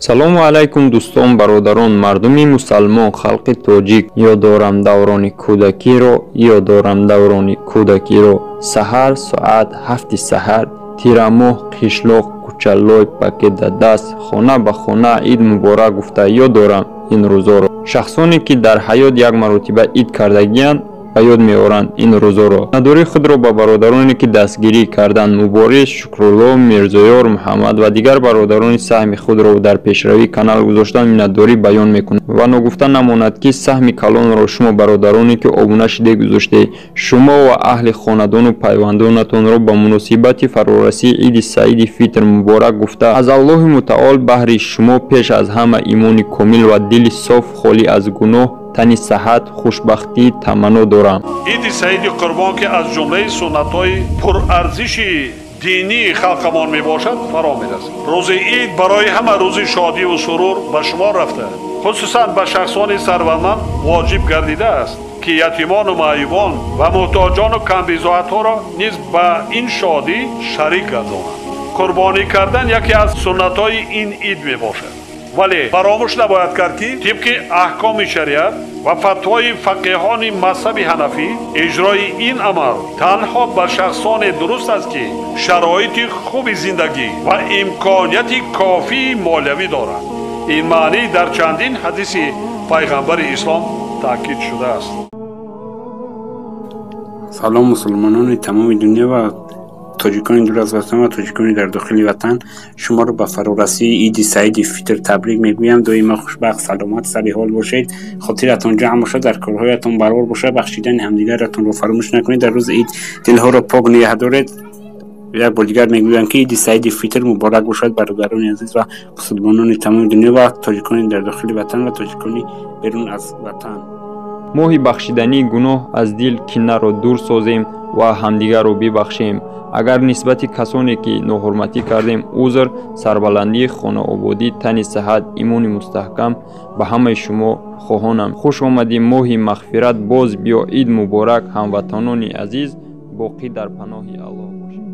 Салому алайкум, дӯстон, бародарон, мардуми мусалмон, халқи тоҷик. Ёд дорам даврони кӯдакиро, ёд дорам даврони кӯдакиро. Саҳар, соат 7 саҳар, тирамоҳ, қишлоқ, кӯчалой, пакет дар даст, хона ба хона ид муборак гуфта, ёд дорам ин рӯзоро. Шахсоне ки дар ҳаёт як маротиба ид кардагиянд, ба ёд меоранд ин рӯзоро. Миннатдории худро ба бародароне ки дастгирӣ карданд, Мубориз, Шукрулло, Мирзоёр, Муҳаммад ва дигар бародарони саҳми худро дар пешравии канал гузоштан, миннатдорӣ баён мекунам. Ва ногуфта намонад, ки саҳми калонро шумо бародароне ки обуна шиде гузоштед. Шумо ва аҳли хонадону пайвандонатонро ба муносибати фарорасии иди саиди фитр муборак гуфта, аз Аллоҳи мутаол баҳри шумо пеш аз ҳама имони комил ва дили соф, холӣ аз гуноҳ, тани саҳат, хушбахтӣ таманно дорам. Иди саиди қурбон, ки аз ҷумлаи суннатҳои пурарзиши динии халқамон мебошад, фаро мерасад. Рӯзи ид барои ҳама рӯзи шодиву сурур ба шумор рафта, хусусан ба шахсони сарватманд воҷиб гардидааст, ки ятимону маъюбон ва муҳтоҷону камбизоатҳоро низ ба ин шодӣ шарик гардонанд. Қурбонӣ кардан яке аз суннатҳои ин ид мебошад, вале фаромӯш набояд кард, ки тибқи аҳкоми шариат ва фатвои фақеҳони мазҳаби ҳанафӣ иҷрои ин амал танҳо ба шахсоне дуруст аст, ки шароити хуби зиндагӣ ва имконияти кофии молиявӣ доранд. Ин маънӣ дар чандин ҳадиси пайғамбари ислом таъкид шудааст. Салом, мусулмонони тамоми дунё ва тоҷикони дур аз ватан ва тоҷикони дар дохили ватан. Шуморо ба фарорасии иди саиди фитр табрик мегӯям. Доима хушбахт, саломат, сари ҳол бошед, хотиратон ҷамъ бошад, дар корҳоятон барор бошад, бахшидани ҳамдигаратонро фаромӯш накунед, дар рӯзи ид дилҳоро пок нигаҳ доред. Як бор дигар мегӯям, ки иди саиди фитр муборак бошад, бародарони азиз ва мусулмонони тамоми дунё ва тоҷикони дар дохили ватан ва тоҷикони берун аз ватан. Моҳи бахшидании гуноҳ, аз дил кинаро дур созем ва ҳамдигарро бибахшем, агар нисбати касоне ки ноҳурматӣ кардем узр. Сарбаландии хонаободӣ, тани саҳат, имони мустаҳкам ба ҳамаи шумо хоҳонам. Хуш омадӣ, моҳи мағфират, боз биё. Ид муборак, ҳамватанони азиз, боқӣ дар паноҳи Аллоҳ бошед.